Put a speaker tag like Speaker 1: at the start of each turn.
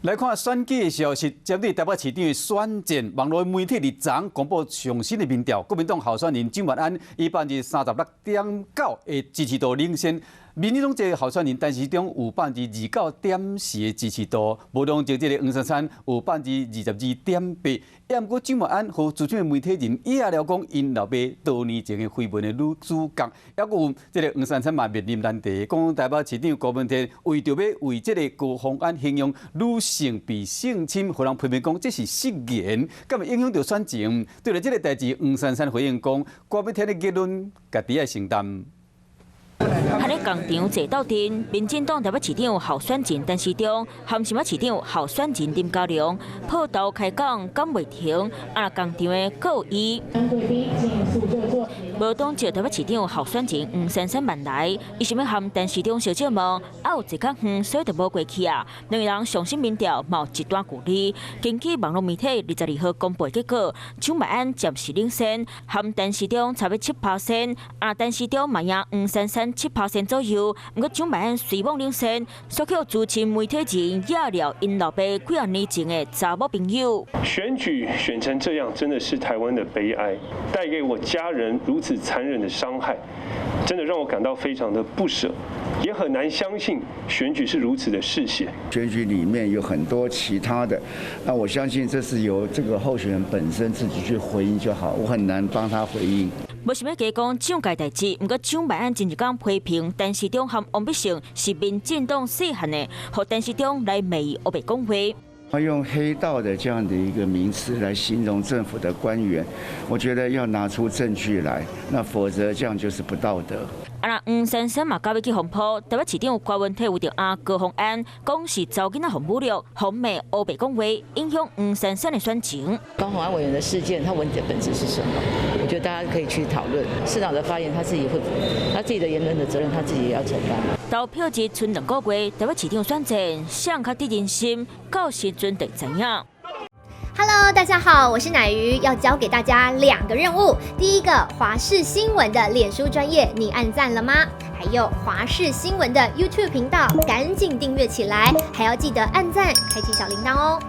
Speaker 1: 來看選舉的消息，針對台北市長的選戰，網路媒體佇昨公布上新的民調，國民黨候選人蔣萬安以39.9%的支持度領先。民進黨這个候選人陳時中有29.4%的支持度，無論就這个黃珊珊有22.8%。也毋過蔣萬安予資深的媒體人伊也了講，𪜶老爸多年前的緋聞的女主角，抑閣有這个黃珊珊嘛面臨難題，講台北市長柯文哲為著欲為這个高虹安形容女性被性侵，予人批評講這是失言，敢會影響著選情？對著這个代誌，黃珊珊回應講，柯文哲的言論家己愛承擔。
Speaker 2: 喺咧工場坐鬥陣，民進黨台北市長候選人陳時中，和新北市長候選人林佳龍，破頭開講講袂停，啊工場的閣有伊。無黨籍台北市長候選人黃珊珊慢來，伊想欲和陳時中相借問，啊有坐較遠，所以就無過去啊。兩个人上新民調嘛有一段距離。根據網路媒體22號公布結果，蔣萬安暫時領先，和陳時中差欲7%，啊陳時中嘛贏黃珊珊7%左右。毋過蔣萬安雖罔領先，煞予資深媒體人惹了𪜶老爸幾仔年前的查某朋友。
Speaker 3: 選舉選成這樣，真的是台灣的悲哀，帶給我家人如此殘忍的傷害，真的讓我感到非常的不捨，也很難相信選舉是如此的嗜血。
Speaker 4: 選舉裡面有很多其他的，那我相信這是由這個候選人本身自己去回應就好，我很難幫他回應。
Speaker 2: 無想欲加講蔣家代誌，毋過蔣萬安前一工批評陳時中和王必勝是民進黨細漢的，予陳時中來罵伊烏白講話。
Speaker 4: 他用黑道的這樣的一個名詞來形容政府的官員，我覺得要拿出證據來，那否則這樣就是不道德。
Speaker 2: 啊，若黃珊珊嘛，佮欲去風波，台北市長柯文哲為著阿高虹安，講是查某囡仔予侮辱，予罵烏白講話，影響黃珊珊的選情。
Speaker 5: 高虹安委員的事件，他問題的本質是什麼？我覺得大家可以去討論。市長的發言，他自己會，他自己的言論的責任，他自己也要承擔。
Speaker 2: 投票日賰2個月，台北市長選戰，誰較得人心，到時陣就知影。
Speaker 6: Hello，大家好，我是乃瑜，要交給大家兩個任務。第一個，華視新聞的臉書專頁，你按讚了嗎？還有華視新聞的 YouTube 頻道，趕緊訂閱起來，還要記得按讚，開啟小鈴鐺哦。